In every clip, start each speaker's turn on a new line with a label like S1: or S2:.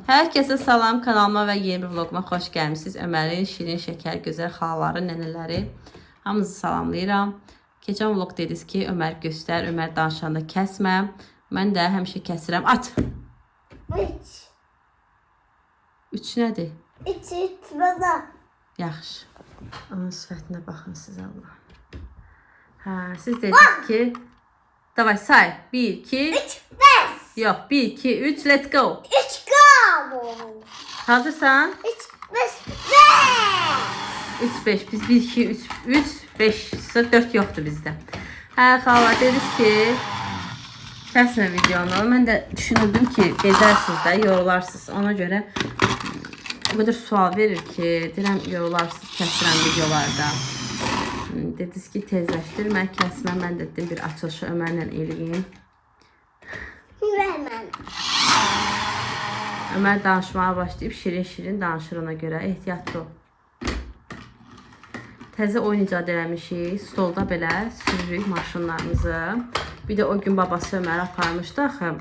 S1: Herkese salam, kanalıma və yeni bir vloguma xoş gəlmisiniz. Ömərin şirin, şəkər, gözəl xalaları, nənələri, hamınızı salamlayıram. Keçən vlog dediniz ki, Ömər göstər, Ömər danışanda kəsmə. Mən də həmişə kəsirəm. At!
S2: 3.
S1: 3 nədir?
S2: 3 3 baba.
S1: Yaxşı. Onun sifətinə baxın siz Allah. Hə, siz dediniz ki, davay say. 1, 2,
S2: 3 5.
S1: yox, 1, 2, 3, let's go.
S2: 3 go.
S1: Hazırsan?
S2: 3 5 5.
S1: 3, 5. Biz 1, 2, 3, 3, 5, 0, 4 yoxdur bizdə. Hə, xala, dediniz ki, kəsmə videonu. Mən də düşünürdüm ki, bezərsiniz də, yorularsınız. Ona görə o qədər sual verir ki, deyirəm, yorularsınız, kəsirəm videolarda. Dediniz ki, tezləşdirmə, kəsmə. Mən də dedim, bir açılışı Ömərlə eləyim.
S2: Hemen.
S1: Ömər danışmağa başlayıb şirin-şirin danışır, ona görə ehtiyatlı ol. Təzə oyun icad eləmişik. Stolda belə sürürük maşınlarımızı. Bir də o gün babası Ömər aparmışdı axı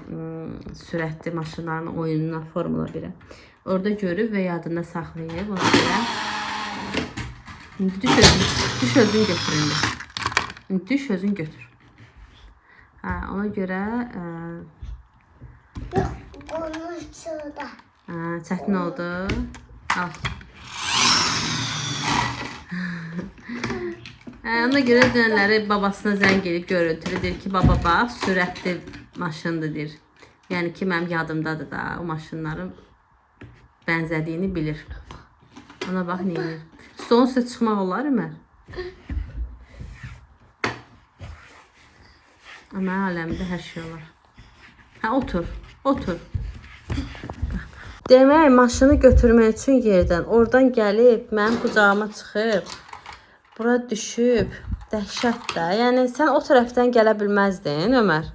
S1: sürətli maşınların oyununa, Formula 1-ə. Orada görüb və yadında saxlayıb ona görə. İndi düş özün, düş özün götür indi. İndi düş özün götür. Hə, ona görə
S2: Yok konuşuyor.
S1: Hə, çətin oldu. Al. Hə, ona görə dünənləri babasına zəng edib görüntülü deyir ki, baba bax, sürətli maşındır deyir. Yəni ki, mənim yadımdadır da, o maşınların bənzədiyini bilir. Ona bax nə edir. Stolun üstə çıxmaq olar Ömər? Ömər aləmində hər şey olar. Hə, otur, otur. Demək, maşını götürmək üçün yerdən, oradan gəlib mənim qucağıma çıxıb, bura düşüb, dəhşət də. Yəni sən o tərəfdən gələ bilməzdin, Ömər.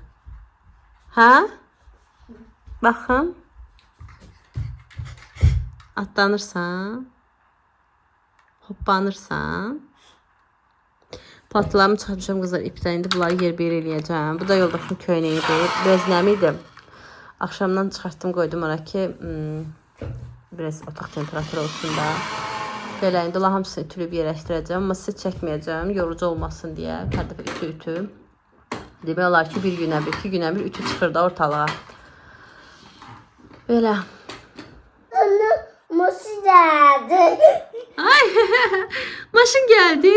S1: Hə? Baxın. Atlanırsan. Hoppanırsan. Paltarlarımı çıxartmışam qızlar ipdən. İndi bunları yerbəyer eləyəcəm. Bu da yoldaşımın köynəyidir. Biraz nəm idi. Axşamdan çıxartdım, qoydum ora ki, biraz otaq temperaturu olsun da. Belə indi onların hamısını ütülüb yerləşdirəcəm, amma sizə çəkməyəcəm, yorucu olmasın deyə. Hər dəfə ütü-ütü. Demək olar ki, bir günə bir, iki günə bir ütü çıxır da ortalığa. Belə.
S2: Onu musu geldi.
S1: Ay, maşın geldi.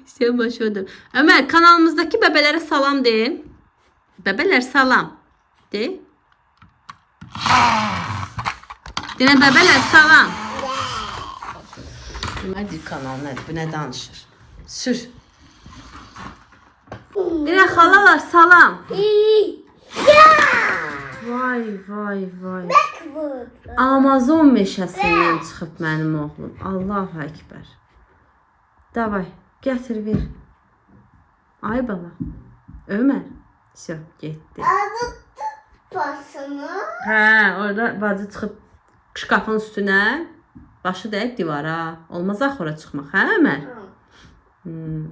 S1: Sen maşın. Ömer, kanalımızdaki bebelərə salam de. Bebelər salam. De. Dinə bebelər salam. Ömər deyir kanal nədir? Bu nə danışır? Sür. Dinə xalalar salam.
S2: Ya.
S1: Vay vay vay.
S2: Bak bu.
S1: Amazon meşəsindən çıxıb mənim oğlum. Allahu Ekber. Davay, gətir ver. Ay bala. Ömər. Vəsə, getdi.
S2: Adı basını.
S1: Hə, orada bacı çıxıb şkafın üstünə, başı dəyib divara. Olmaz axı ora çıxmaq, hə Ömər? Hmm.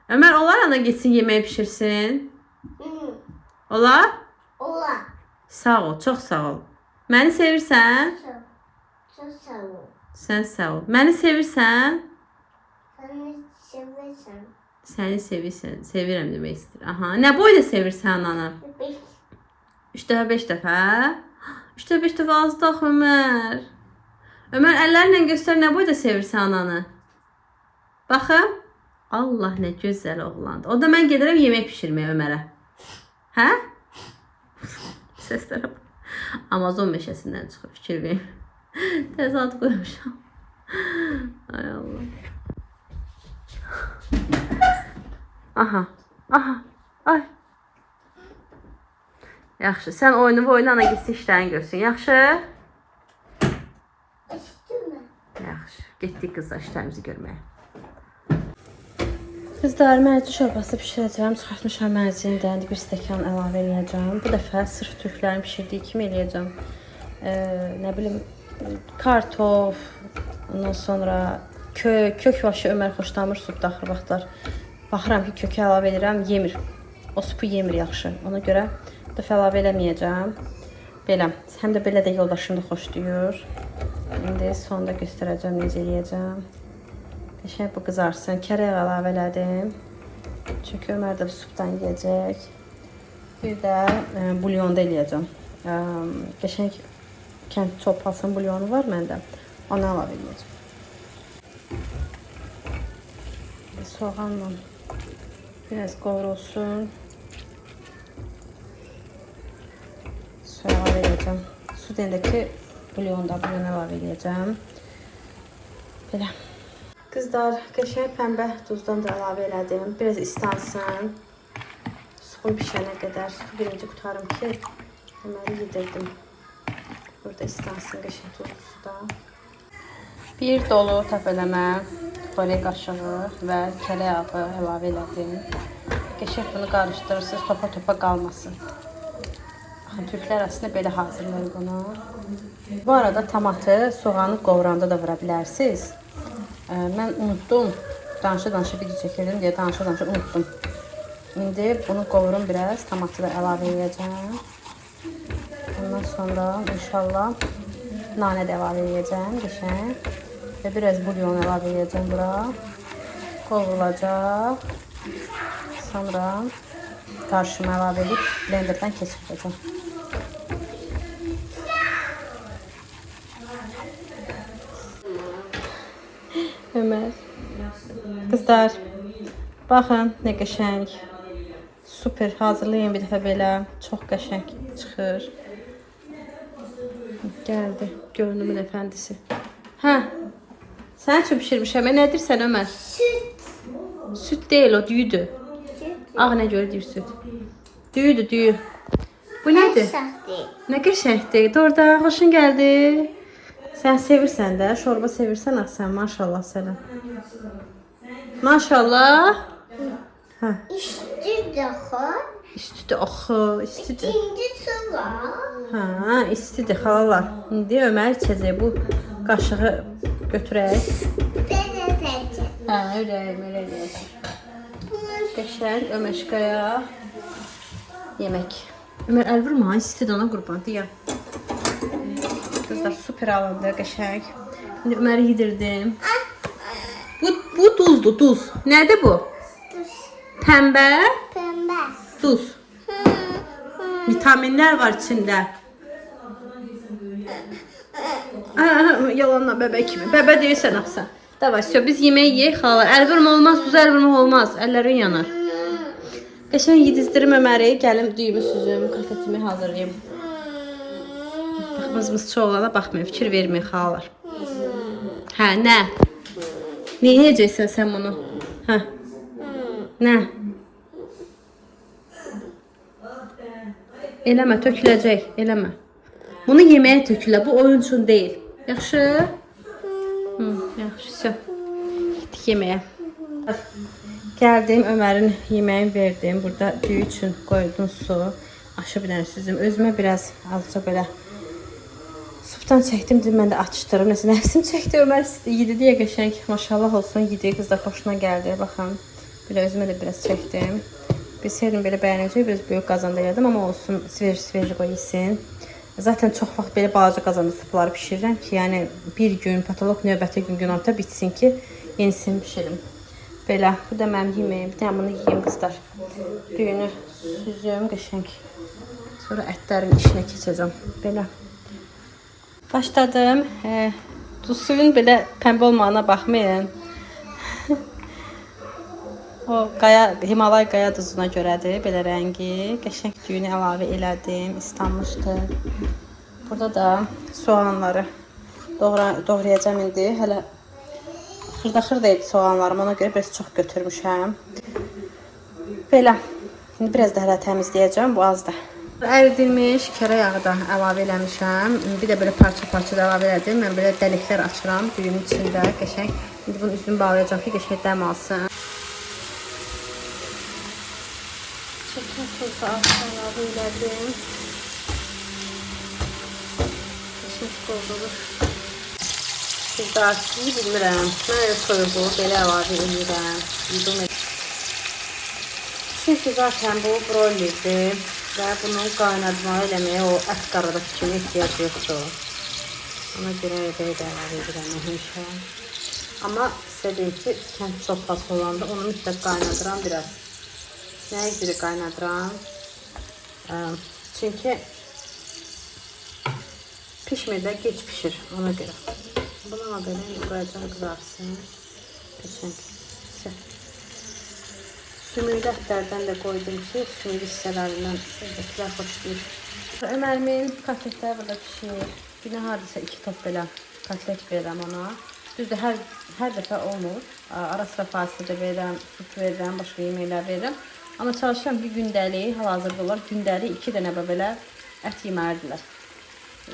S1: Ömər, olar ana getsin yemək bişirsin?
S2: Hı.
S1: Olar?
S2: Ola.
S1: Sağ ol, çox sağ ol. Məni sevirsən?
S2: Çok, çok sağ ol.
S1: Sən sağ ol. Məni sevirsən?
S2: Seni seversen.
S1: Səni sevirsən, sevirəm demək istəyir. Aha, nə boyda sevirsən ananı?
S2: 5.
S1: 3 dəfə, 5 dəfə. 3 dəfə, 5 dəfə azdı axı Ömər. Ömər, əllərlə göstər nə boyda sevirsən ananı. Baxın. Allah nə gözəl oğlandı. O da mən gedirəm yemək bişirməyə Ömərə. Hə? Səslərə bax. Amazon meşəsindən çıxıb fikir verin. Təzə ad qoymuşam. Ay Allah. Aha. Aha. Ay. Yaxşı, sən oyunu oyna, ana getsin işlərini görsün. Yaxşı?
S2: Üstüme.
S1: Yaxşı. Getdik qızlar işlərimizi görməyə. Qızlar, mərci şorbası bişirəcəm. Çıxartmışam mərcini də. İndi bir stəkan əlavə eləyəcəm. Bu dəfə sırf türklərin bişirdiyi kimi eləyəcəm. Nə bilim, kartof, ondan sonra kök, kök başı Ömər xoşlamır supda axır vaxtlar. Baxıram ki, kökü əlavə edirəm, yemir. O supu yemir yaxşı. Ona görə bu dəfə əlavə eləməyəcəm. Belə. Həm də belə də yoldaşım da xoşlayır. İndi sonda göstərəcəm necə eləyəcəm. Qəşəng bu qızarsın. Kərə əlavə elədim. Çünki Ömər də bu supdan yeyəcək. Bir də bulyonda eləyəcəm. Qəşəng kənd çorpasının bulyonu var məndə. Onu əlavə eləyəcəm. Soğanla biraz qovrulsun. Su əlavə eləyəcəm. Su deyəndə ki, bulyonda bulyon əlavə eləyəcəm. Belə. Qızlar, qəşəng pəmbə duzdan da əlavə elədim. Biraz istansın. Supum pişənə qədər. Supu birinci qurtarım ki, Öməri yedirdim. Burada istansın qəşəng tuzlu suda. Bir dolu təpələmə, xörək qaşığı və kərə yağı əlavə elədim. Qəşəng bunu qarışdırırsınız, topa-topa qalmasın. Baxın, türklər əslində belə hazırlayır bunu. Bu arada tomatı soğanı qovranda da vura bilərsiniz. Mən unutdum. Danışa-danışa video çəkirdim deyə danışa-danışa unutdum. İndi bunu qovurum biraz, tomatı da əlavə edəcəm. Ondan sonra inşallah nanə də əlavə edəcəm qəşəng. Və biraz bulyon əlavə edəcəm bura. Qovrulacaq. Sonra qarışımı əlavə edib blenderdən keçirəcəm. Ömər. Qızlar, baxın nə qəşəng. Super hazırlayın bir dəfə belə. Çox qəşəng çıxır. Gəldi görünümün əfəndisi. Hə. Sən üçün bişirmişəm. Nə deyirsən Ömər?
S2: Süt.
S1: Süt deyil o, düyüdür.
S2: Süt.
S1: Ağ nə görə deyir süt. Düyüdür, düyü. Bu nədir?
S2: Saxtı.
S1: Nə qəşəngdir. Doğrudan xoşun gəldi. Sən sevirsən də, şorba sevirsən axı sən, maşallah sənə. Maşallah. Hə,
S2: İsti daha.
S1: istidir axı, istidir.
S2: İkinci su var.
S1: Hə, istidir xalalar. İndi Ömər içəcək bu qaşığı götürək.
S2: Ben edeceğim.
S1: Hə, ürəyim, elə eləyəcək.
S2: Bunu
S1: Qəşəng Öməşqaya yemək. Ömər əl vurma, istidir ona qurban, deyəm. Qızlar super alındı, qəşəng. İndi Öməri yedirdim. Bu duzdur, duz. Nədir bu?
S2: tuz.
S1: Pəmbə
S2: Pembe.
S1: duz. Vitaminlər var içində. Aa, yalanla bəbə kimi. Bəbə deyirsən axı sən. Davay, sö, biz yemək yeyək xala. Əl vurma olmaz, duz əl vurmaq olmaz. Əllərin yanar. Qəşəng yedizdirim Öməri. Gəlim düyümü süzüm, konfetimi hazırlayım. Bax, mızmızçı oğlana baxmayın, fikir verməyin xalalar. Hə, nə? Nə yeyəcəksən sən bunu? Hə. Nə? Eləmə, töküləcək, eləmə. Bunu yeməyə tökülə, bu oyun üçün deyil. Yaxşı? Hı, yaxşı, vəsə. Getdik yeməyə. Gəldim, Ömərin yeməyini verdim. Burada düyü üçün qoydum su. Aşı bir dənə süzüm. Özümə biraz azca belə supdan çəkdim, dedim mən də atışdırım. Nəsə nəfsim çəkdi, Ömər yedi deyə qəşəng. Maşallah olsun, yedi. Qız da xoşuna gəldi. Baxın, belə özümə də biraz çəkdim. Bilsəydim belə bəyənəcək, biraz böyük qazanda elədim, amma olsun, sveji-sveji qoy yesin. Zaten çox vaxt belə balaca qazanda supları bişirirəm ki, yəni bir gün, patolog növbəti gün günorta bitsin ki, yenisini bişirim. Belə, bu da mənim yeməyim. Bir dənə bunu yeyim qızlar. Düyünü süzüm qəşəng. Sonra ətlərin işinə keçəcəm. Belə. Başladım. Suyun belə pəmbə olmağına baxmayın. O qaya, Himalay qaya duzuna görədir belə rəngi. Qəşəng düyünü əlavə elədim, islanmışdı. Burada da soğanları doğrayacağam indi. Hələ xırda-xırda idi soğanlarım, ona görə biraz çox götürmüşəm. Belə. İndi biraz da hələ təmizləyəcəm, bu azdır. Əridilmiş kərə yağı da əlavə eləmişəm. Bir də belə parça-parça da əlavə elədim. Mən belə dəliklər açıram düyünün içində qəşəng. İndi bunun üstünü bağlayacağam ki, qəşəng dəm alsın. Çəkən tuz da əlavə elədim. Qəşəng qovrulur. Qızlar, sizi bilmirəm. Mən elə soyuğu belə əlavə eləyirəm. Yudum. Çünki zaten bu broilerdir Və bunu qaynatmağa eləməyə o ət qaradakı kimi ehtiyac yoxdur. Ona görə belə də əlavə edirəm mən həmişə. Amma sizə deyim ki, kənd şorpası olanda onu mütləq qaynadıram biraz. Nəyə görə qaynadıram? Çünki pişmir də geç pişir ona görə. Bunu amma belə indi qoyacağam qızarsın. Qəşəng. Sümüklü ətlərdən də qoydum ki, sümüklü hissələrindən evdəkilər xoşlayır. Ömərimin kotletləri burada pişir. Günə hardasa 2 top belə kotlet verirəm ona. Düzdür, hər dəfə olmur. Ara sıra fasilə verirəm, süd verirəm, başqa yeməklər verirəm. Amma çalışıram ki, gündəlik, hal-hazırda olar, gündəlik 2 dənə belə ət yeməlidirlər.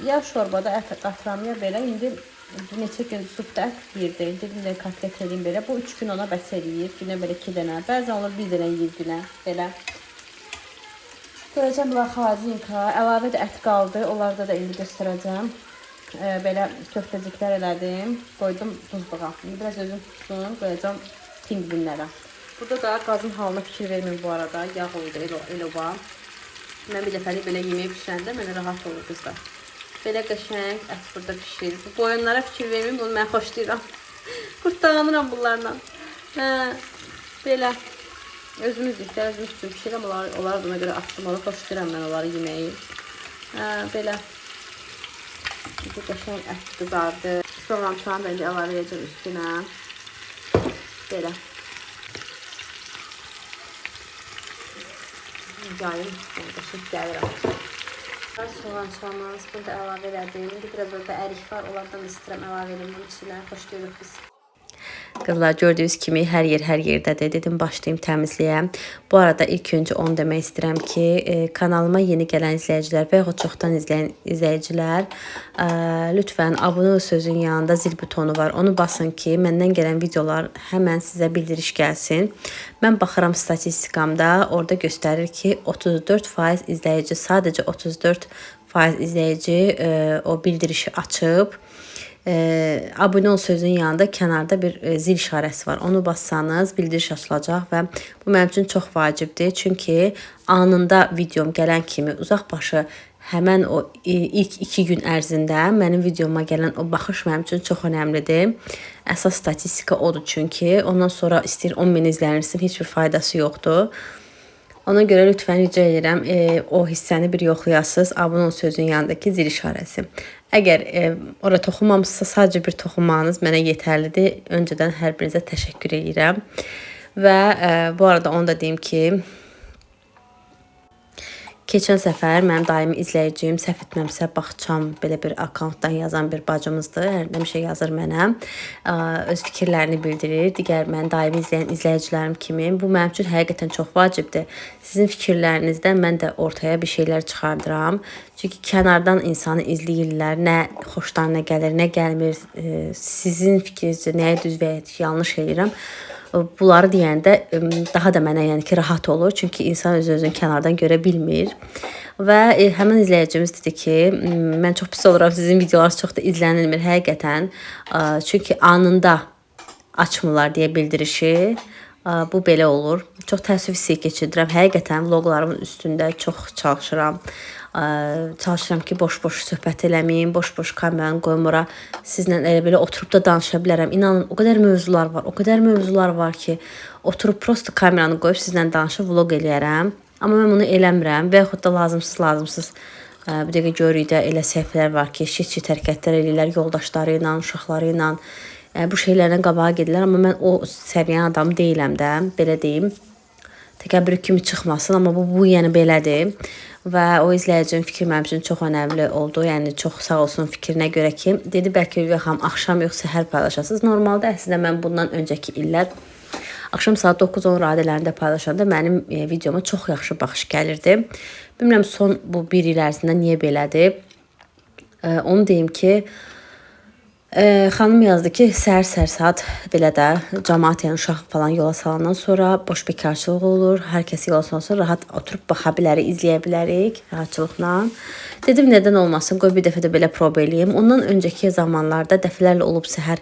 S1: Ya şorbada ət qatıram, ya belə. İndi neçə gün supda ət yeyirdi. Dedim də kotlet eləyim belə. Bu 3 gün ona bəs eləyir. Günə belə 2 dənə. Bəzən olur 1 dənə yeyir günə. Belə. Görəcəm bunlar xalazinka. Əlavə də ət qaldı. Onlarda da indi göstərəcəm. Belə köftəciklər elədim. Qoydum buzluğa. İndi biraz özüm tutsun. Qoyacağım pingvinlərə. Burada da qazın halına fikir verməyin bu arada. Yağ oldu el oba. Mən bir dəfəlik belə yeməyi pişirəndə mənə rahat olur qızlar. Belə qəşəng ət burada pişir. Bu qoyunlara fikir verməyin, bunu mən xoşlayıram. Qurtdalanıram bunlarla. Hə, belə. Özümüz də özümüz üçün pişirəm. Onları buna görə atdım. Onları xoşlayıram mən onları yeməyi. Hə, belə. Bu qəşəng ət qızardı. Soğançanı da indi əlavə edəcəm üstünə. Belə. Yayım, yəni qəşəng gəlir artıq. Soğançamız, bunu da əlavə elədim. İndi biraz orada ərik var, onlardan da istəyirəm əlavə edim bunun içinə. Xoşlayırıq biz. Qızlar, gördüyünüz kimi hər yer hər yerdədir. Dedim başlayım təmizləyə. Bu arada ilk öncə onu demək istəyirəm ki, kanalıma yeni gələn izləyicilər və yaxud çoxdan izləyən izləyicilər, lütfən abunə ol sözün yanında zil butonu var. Onu basın ki, məndən gələn videolar həmən sizə bildiriş gəlsin. Mən baxıram statistikamda, orada göstərir ki, 34% izləyici, sadəcə 34% izləyici o bildirişi açıb. Abunə ol sözünün yanında kənarda bir zil işarəsi var. Onu bassanız bildiriş açılacaq və bu mənim üçün çox vacibdir. Çünki anında videom gələn kimi uzaq başı həmən o ilk 2 gün ərzində mənim videoma gələn o baxış mənim üçün çox önəmlidir. Əsas statistika odur çünki. Ondan sonra istəyir 10 min izlənirsin, heç bir faydası yoxdur. Ona görə lütfən rica edirəm, o hissəni bir yoxlayasınız. Abunə ol sözünün yanındakı zil işarəsi. Əgər ora toxunmamışsınızsa, sadəcə bir toxunmağınız mənə yetərlidir. Öncədən hər birinizə təşəkkür edirəm. Və bu arada onu da deyim ki, keçən səfər mənim daimi izləyicim, səhv etməmsə Baxçam belə bir akkauntdan yazan bir bacımızdır. Hər həmişə yazır mənə. Öz fikirlərini bildirir. Digər məni daimi izləyən izləyicilərim kimi. Bu mənim üçün həqiqətən çox vacibdir. Sizin fikirlərinizdən mən də ortaya bir şeylər çıxardıram. Çünki kənardan insanı izləyirlər. Nə xoşlarına gəlir, nə gəlmir. Sizin fikrinizcə nəyi düz və ya yanlış eləyirəm. Bunları deyəndə daha da mənə yəni ki, rahat olur. Çünki insan öz-özünü kənardan görə bilmir. Və həmin izləyicimiz dedi ki, mən çox pis oluram, sizin videolarınız çox da izlənilmir həqiqətən. Çünki anında açmırlar deyə bildirişi. Bu belə olur. Çox təəssüf hissi keçirdirəm. Həqiqətən vloqlarımın üstündə çox çalışıram. Çalışıram ki, boş-boş söhbət eləməyim, boş-boş kameranı qoyum ora. Sizlə elə belə oturub da danışa bilərəm. İnanın, o qədər mövzular var, o qədər mövzular var ki, oturub prosto kameranı qoyub sizlə danışıb vloq eləyərəm. Amma mən bunu eləmirəm və yaxud da lazımsız bir dəqiqə görürük də elə səhifələr var ki, şit-şit hərəkətlər eləyirlər yoldaşları ilə, uşaqları ilə. Bu şeylərdən qabağa gedirlər, amma mən o səviyyənin adamı deyiləm də, belə deyim. Təkəbbür kimi çıxmasın, amma bu yəni belədir. Və o izləyicinin fikri mənim üçün çox önəmli oldu. Yəni çox sağ olsun fikrinə görə ki, dedi bəlkə Ülviyə xanım axşam yox səhər paylaşasınız. Normalda əslində mən bundan öncəki illər axşam saat 9-10 radələrində paylaşanda mənim videoma çox yaxşı baxış gəlirdi. Bilmirəm son bu bir il ərzində niyə belədir. Onu deyim ki, xanım yazdı ki, səhər-səhər saat belə də camaat, yəni uşaq falan yola salandan sonra boş bekarçılıq olur. Hər kəs yola salandan sonra rahat oturub baxa bilərik, izləyə bilərik rahatçılıqla. Dedim nədən olmasın, qoy bir dəfə də belə proba eləyim. Ondan öncəki zamanlarda dəfələrlə olub səhər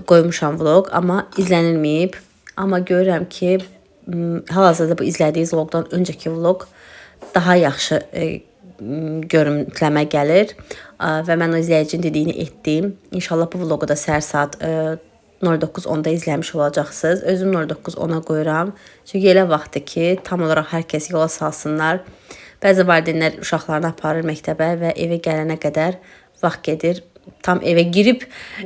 S1: qoymuşam vlog, amma izlənilməyib. Amma görürəm ki, hal-hazırda bu izlədiyiniz vlogdan öncəki vlog daha yaxşı görüntüləmə gəlir və mən o izləyicinin dediyini etdim. İnşallah bu vloqu da səhər saat 09:10-da izləmiş olacaqsınız. Özüm 09:10-a qoyuram. Çünki elə vaxtdır ki, tam olaraq hər kəs yola salsınlar. Bəzi valideynlər uşaqlarını aparır məktəbə və evə gələnə qədər vaxt gedir. Tam evə girib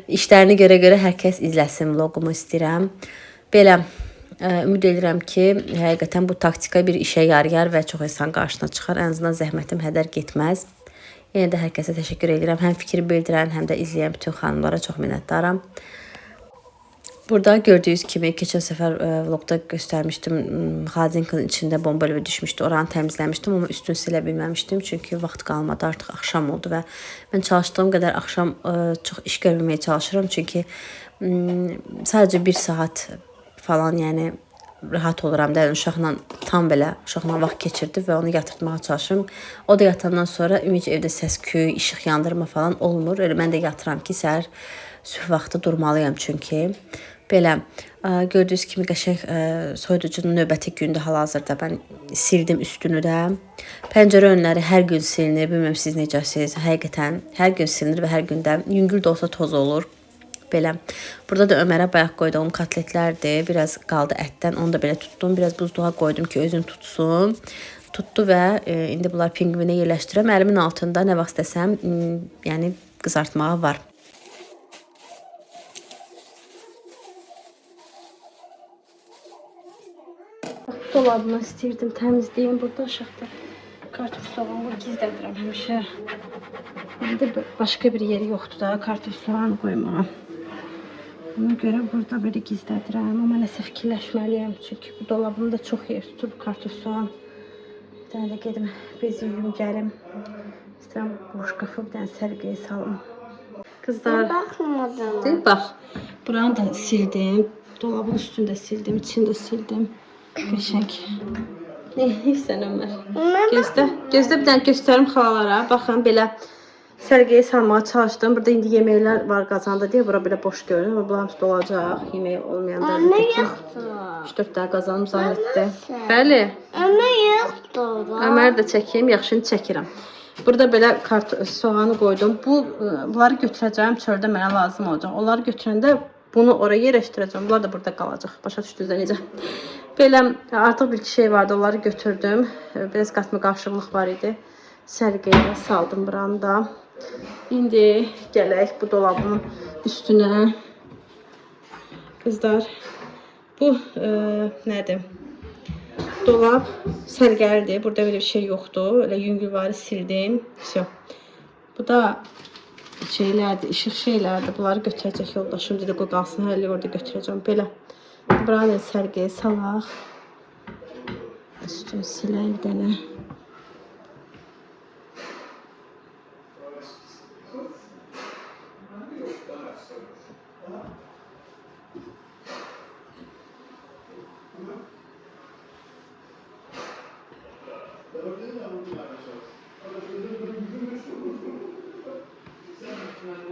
S1: işlərini görə-görə hər kəs izləsin vloqumu istəyirəm. Belə ümid edirəm ki, həqiqətən bu taktika bir işə yarayar və çox insan qarşısına çıxar. Ən azından zəhmətim hədər getməz. Yenə də hər kəsə təşəkkür edirəm. Həm fikir bildirən, həm də izləyən bütün xanımlara çox minnətdaram. Burada gördüyünüz kimi keçən səfər vlogda göstərmişdim. Xalazinkanın içində bomba ilə düşmüşdü. Oranı təmizləmişdim, amma üstünü silə bilməmişdim. Çünki vaxt qalmadı, artıq axşam oldu və mən çalışdığım qədər axşam çox iş görməməyə çalışıram. Çünki sadəcə bir saat falan, yəni rahat oluram da, yəni uşaqla tam belə uşaqla vaxt keçirdi və onu yatırtmağa çalışıram. O da yatandan sonra ümumiyyətcə evdə səs-küy, işıq yandırma falan olmur. Elə mən də yatıram ki, səhər sübh vaxtı durmalıyam çünki. Belə gördüyünüz kimi qəşəng soyuducunun növbəti gündə hal-hazırda mən sildim üstünü də. Pəncərə önləri hər gün silinir. Bilmirəm siz necəsiniz. Həqiqətən hər gün silinir və hər gündə yüngül də olsa toz olur. Belə. Burada da Ömərə bayaq qoyduğum kotletlərdir. Biraz qaldı ətdən. Onu da belə tutdum. Biraz buzluğa qoydum ki, özünü tutsun. Tutdu və indi bunlar pingvinə yerləşdirirəm. Əlimin altında nə vaxt istəsəm, yəni qızartmağa var. Dolabımı istəyirdim təmizləyim. Burada aşağıda kartof soğanı gizlədirəm həmişə. İndi başqa bir yeri yoxdur da kartof soğan qoymağa. Ona görə burada belə gizlədirəm. Amma nəsə fikirləşməliyəm. Çünki bu dolabımda çox yer tutur kartof soğan. Bir dənə də gedim bezi yuyum gəlim. İstəyirəm bu şkafı bir dənə səliqəyə salım. Qızlar,
S2: Baxmadım.
S1: Deyir, bax, buranı da sildim. Dolabın üstünü də sildim, içini də sildim. Qəşəng. Nə edirsən Ömər? Gözlə, gözlə bir dənə göstərim xalalara. Baxın, belə səliqəyə salmağa çalışdım. Burada indi yeməklər var qazanda deyə bura belə boş görünür. Amma bunlar hamısı dolacaq. Yemək olmayanda
S2: Ömər
S1: əlbəttə ki.
S2: yoxdur.
S1: 3-4 dənə qazanım zahmetdir. Bəli.
S2: Ömər yoxdur.
S1: Ömər də çəkim, yaxşı indi çəkirəm. Burada belə soğanı qoydum. Bunları götürəcəyim, çöldə mənə lazım olacaq. Onları götürəndə bunu oraya yerləşdirəcəm. Bunlar da burada qalacaq. Başa düşdünüz də necə? Belə artıq bir iki şey vardı, onları götürdüm. Biraz qatma qarışıqlıq var idi. Səliqəyə saldım buranı da. İndi gələk bu dolabın üstünə. Qızlar, bu nədir? Dolab səliqəlidir. Burada belə bir şey yoxdur. Elə yüngülvari sildim. Vəsə. Bu da şeylərdir, işıq şeylərdir. Bunları götürəcək yoldaşım dedi, qoy qalsın, hələ orada götürəcəm. Belə. Buranı da səliqəyə salaq. Üstünü silək bir dənə.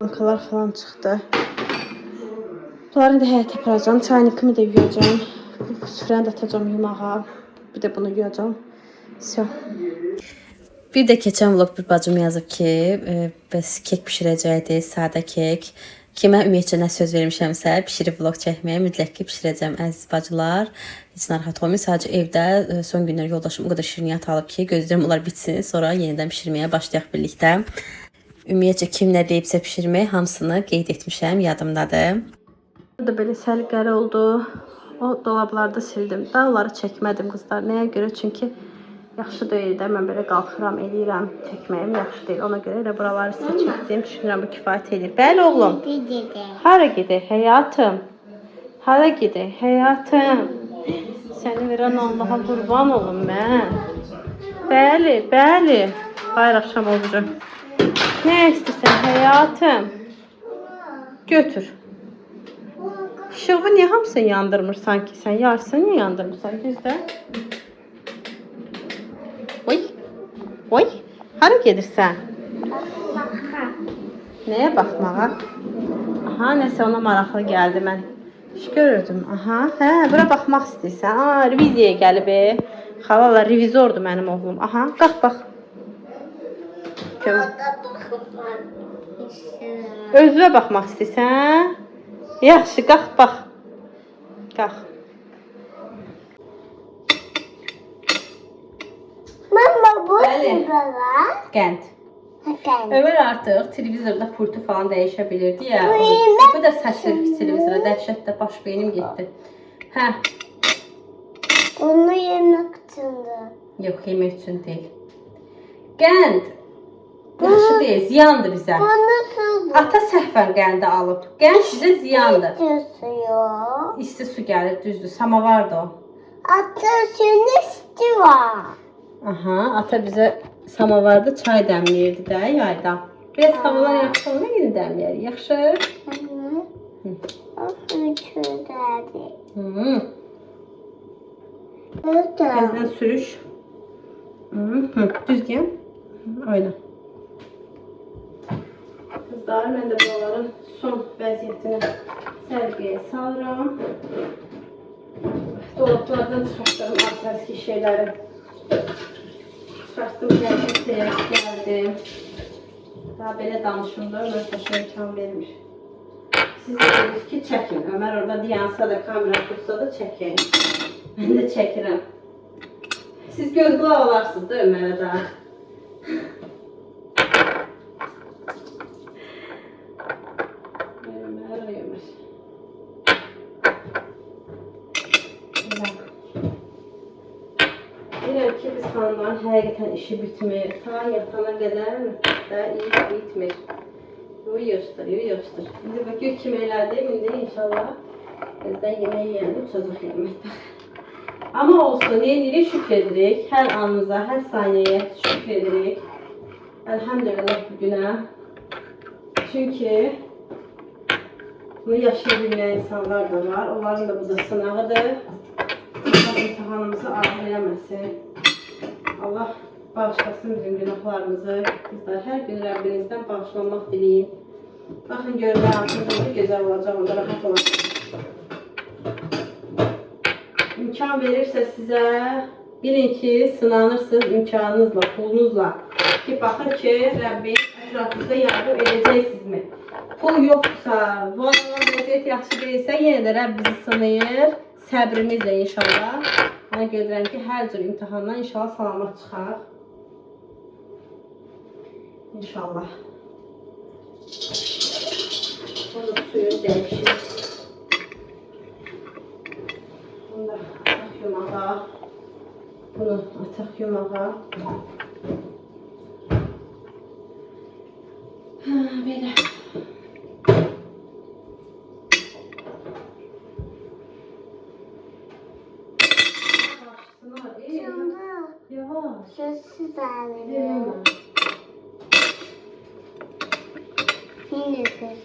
S1: Bankalar falan çıxdı. Bunları indi həyətə aparacağam. Çaynikimi də yuyacağam. Süfrəni də atacağam yumağa. Bir də bunu yuyacağam. Vəsə. Bir də keçən vlog bir bacım yazıb ki, bəs kek bişirəcəkdi, sadə kek. Kimə ümumiyyətcə nə söz vermişəmsə, bişirib vlog çəkməyə mütləq ki bişirəcəm əziz bacılar. Heç narahat olmayın. Sadəcə evdə son günlər yoldaşım o qədər şirniyyat alıb ki, gözləyirəm onlar bitsin, sonra yenidən bişirməyə başlayaq birlikdə. Ümumiyyətcə kim nə deyibsə bişirməyə hamısını qeyd etmişəm, yadımdadır. Burada belə səliqəli oldu. O dolablarda sildim. Daha onları çəkmədim qızlar. Nəyə görə? Çünki yaxşı deyil də. Mən belə qalxıram, eləyirəm. Çəkməyim yaxşı deyil. Ona görə elə buraları sizə çəkdim. Düşünürəm bu kifayət edir. Bəli oğlum. Hara gedək həyatım? Hara gedək həyatım? Səni verən Allaha qurban olum mən. Bəli, bəli. Hayır axşam olacaq. Nə istəyirsən həyatım? Götür. İşığı niyə hamısını yandırmırsan ki? Sən yarısını niyə yandırmırsan? Gözlə. Oy. Oy. Hara gedirsən?
S2: Baxmağa.
S1: Nəyə baxmağa? Aha, nəsə ona maraqlı gəldi mən. İş görürdüm. Aha, hə, bura baxmaq istəyirsən. Aa, reviziyaya gəlib. Xalalar revizordur mənim oğlum. Aha, qalx bax. Kömək. Özünə baxmaq istəyirsən? Yaxşı, qalx bax. Qalx.
S2: Mama bu
S1: Bəli.
S2: ne baba?
S1: Qənd.
S2: Bakın.
S1: Ömər artıq televizorda pultu falan dəyişə bilirdi ya.
S2: Bu
S1: O qədər səs verir ki televizora, dəhşətlə baş beynim getdi. Hə,
S2: Bunu yemek içindi.
S1: yox, yemək üçün deyil. Qənd yaxşı deyil, ziyandır bizə.
S2: Bunu su
S1: Ata səhvən qəndi alıb. Qənd bizə ziyandır.
S2: tutuyor.
S1: İsti su gəlir, düzdür. Samavardır o.
S2: Ateşin üstü var.
S1: Aha, ata bizə samavarda çay dəmləyirdi də yayda. Biraz havalar yaxşı olanda yenə dəmləyər. Yaxşı?
S2: Hı. O su çözerdi.
S1: Hı.
S2: Öyle.
S1: Təzədən sürüş. Hı, düz deyəm. Aynen. Qızlar, mən də buraların son vəziyyətini səliqəyə salıram. Dolablardan çıxartdığım artıq əski şeyləri çıxartdım, gəldim, gəldim. Daha belə danışım da Ömər Paşa imkan vermir. Siz də dediniz ki, çəkin. Ömər orada dayansa da, kamera tutsa da çəkin. Mən də çəkirəm. Siz göz qulaq olarsınız da Ömərə daha. Ömər, Ömər. Belə. Deyirəm ki, biz xanımların həqiqətən işi bitmir. Ta yatana qədər də iş bitmir. Yuyu yığışdır, yuyu yığışdır. İndi bax gör kim elədim, indi inşallah bizdən yemək yeyəndə uçacaq yeməkdə. Amma olsun, nə edirik? Şükr edirik. Hər anımıza, hər saniyəyə şükr edirik. Elhamdülillah bu günə. Çünki bunu yaşaya bilməyən insanlar da var. Onların da bu da sınağıdır. Allah imtihanımızı ağır eləməsin. Allah bağışlasın bizim günahlarımızı. Qızlar, hər gün Rəbbinizdən bağışlanmaq diləyin. Baxın, görün, həyatınız necə gözəl olacaq, onda rahat olacaq. İmkan verirsə sizə, bilin ki, sınanırsınız imkanınızla, pulunuzla. Ki, baxır ki, Rəbbin ətrafınızda yardım edəcəksinizmi? Pul yoxsa, var olan vəziyyət yaxşı deyilsə, yenə də Rəbb bizi sınayır. Səbrimizlə inşallah. Ona görə deyirəm ki, hər cür imtahandan inşallah salamat çıxaq. İnşallah. Bunu suyun dəyişir. Bunu da ataq yumağa. Bunu ataq yumağa. Ha, belə. Başlasınlar.
S2: Şimdi
S1: Yavaş.
S2: sessiz halinde.
S1: Yavaş.
S2: Yine ses.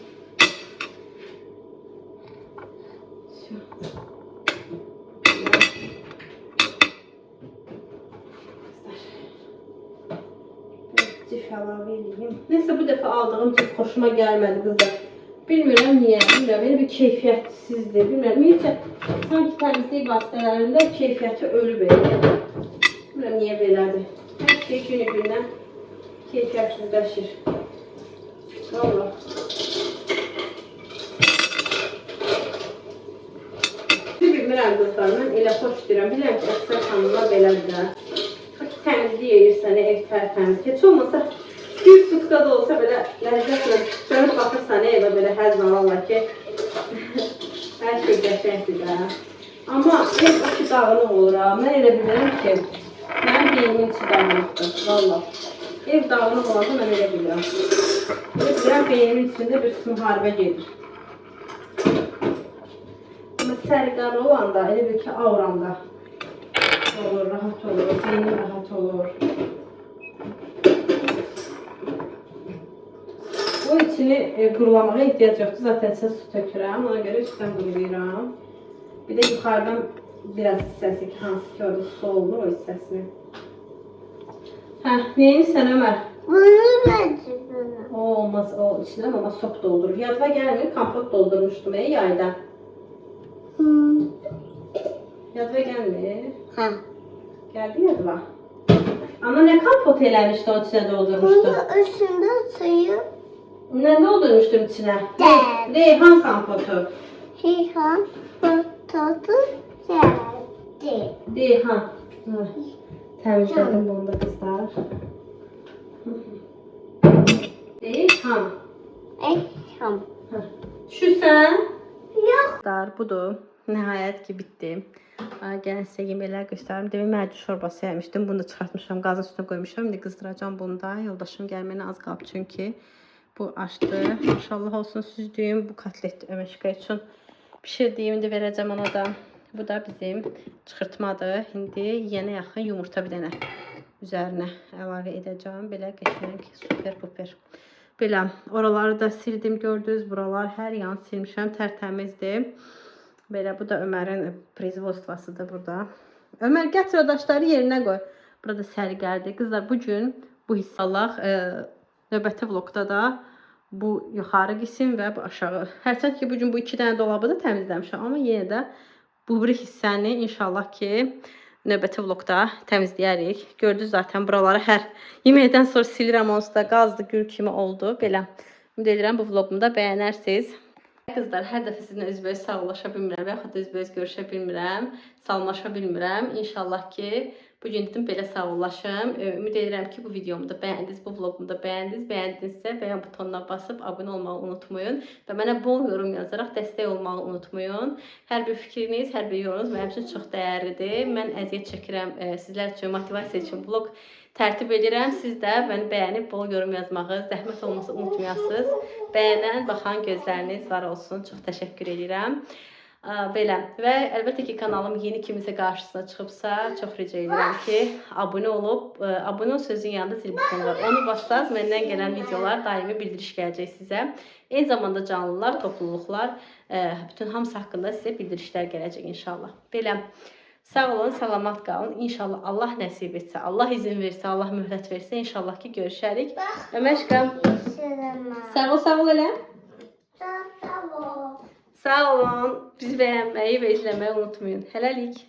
S1: Всё. Qızlar. Biraz cif əlavə eləyim. Neysə bu dəfə aldığım cif xoşuma gəlmədi qızlar. Bilmirəm niyə, bilmirəm. Elə bir keyfiyyətsizdir. Bilmirəm. Ümumiyyətcə sanki təmizlik vasitələrində keyfiyyəti ölüb elə. Bilmirəm niyə belədir. Hər şey günü-gündən keyfiyyətsizləşir. Vallahi. Bilmirəm qızlar, mən elə xoş deyirəm. Bilirəm ki, əksər xanımlar belədir də. Bax ki, təmizlik eləyirsən, ev tərtəmiz. Heç olmasa bir sutka da olsa belə ləzzətlə dönüb baxırsan evə belə həzm alarlar ki, hər şey qəşəngdir də. Amma ev o ki dağınıq olur ha. Mən elə bilirəm ki, mənim beynimin içi dağınıqdır. Vallah. Ev dağınıq olanda mən elə bilirəm. Elə bilirəm beynimin içində bir müharibə gedir. Amma səliqəli olanda, elə bil ki, auramda olur, rahat olur, beynim rahat olur. Bu içini qurulamağa ehtiyac yoxdur. Zaten içə su tökürəm, ona görə üstdən qurulayıram. Bir də yuxarıdan biraz hissəsi ki, hansı ki orada su olur, o hissəsini. Hə, neyini Ömər?
S2: Bunu ver bana.
S1: O olmaz, o içindən amma sok doldurur. Yadıma gəlmir, kompot doldurmuşdum yayda.
S2: Hı.
S1: Yadıma gəlmir.
S2: Ha.
S1: Gəldi yadıma. Ana nə kompot eləmişdi, onun içinə doldurmuşdu?
S2: Bunun üstünde suyu
S1: Nə doldurmuşdum içinə?
S2: Dəb.
S1: Reyhan kompotu.
S2: Reyhan pototu geldi.
S1: Reyhan. Hı. Təmizlədim bunu da qızlar. Reyhan.
S2: Reyhan.
S1: Düşürsən?
S2: Yok.
S1: Qızlar, budur. Nəhayət ki, bitdi. Ay, Gəlin sizə yeməklər göstərim. Demin mərci şorbası eləmişdim. Bunu da çıxartmışam, qazın üstünə qoymuşam. İndi qızdıracağam bunu da. Yoldaşım gəlməyinə az qalıb çünki bu açdı. Maşallah olsun süzdüyüm bu kotlet Öməşqa üçün bişirdiyim indi verəcəm ona da. Bu da bizim çıxırtmadır. İndi yeyənə yaxın yumurta bir dənə üzərinə əlavə edəcəm. Belə qəşəng, super puper. Belə oraları da sildim, gördünüz. Buralar hər yan silmişəm, tərtəmizdir. Belə bu da Ömərin производствосıdır burada. Ömər gətir o daşları yerinə qoy. Burada səliqəlidir. Qızlar bu gün bu hissallah növbəti vlogda da bu yuxarı qisim və bu aşağı. Hərçənd ki bu gün bu iki dənə dolabı da təmizləmişəm, amma yenə də bu bir hissəni inşallah ki növbəti vlogda təmizləyərik. Gördünüz zaten buraları hər yeməkdən sonra silirəm, onsuz da qazdı gül kimi oldu. Belə. Ümid edirəm bu vlogumu da bəyənərsiniz. Qızlar, hər dəfə sizinlə üzbəüz sağollaşa bilmirəm və yaxud da üzbəüz görüşə bilmirəm, salamlaşa bilmirəm. İnşallah ki, bu gün dedim belə sağollaşım. Ümid edirəm ki, bu videomu da bəyəndiniz, bu vlogumu da bəyəndiniz. Bəyəndinizsə bəyən butonuna basıb abunə olmağı unutmayın və mənə bol yorum yazaraq dəstək olmağı unutmayın. Hər bir fikriniz, hər bir yorumunuz mənim üçün çox dəyərlidir. Mən əziyyət çəkirəm, sizlər üçün, motivasiya üçün vlog tərtib edirəm. Siz də məni bəyənib bol yorum yazmağı, zəhmət olmasa unutmayasınız. Bəyənən, baxan gözləriniz var olsun. Çox təşəkkür edirəm. Belə və əlbəttə ki, kanalım yeni kimisə qarşısına çıxıbsa, çox rica edirəm ki, abunə olub, abunə ol sözün yanında zil butonu var. Onu bassanız məndən gələn videolar daimi bildiriş gələcək sizə. Eyni zamanda canlılar, topluluqlar, bütün hamısı haqqında sizə bildirişlər gələcək inşallah. Belə. Sağ olun, salamat qalın. İnşallah Allah nəsib etsə, Allah izin versə, Allah möhlət versə, inşallah ki görüşərik. Öməşqam, sağ ol, sağ ol elə.
S2: Sağ ol.
S1: Sağ olun. Bizi bəyənməyi və izləməyi unutmayın. Hələlik.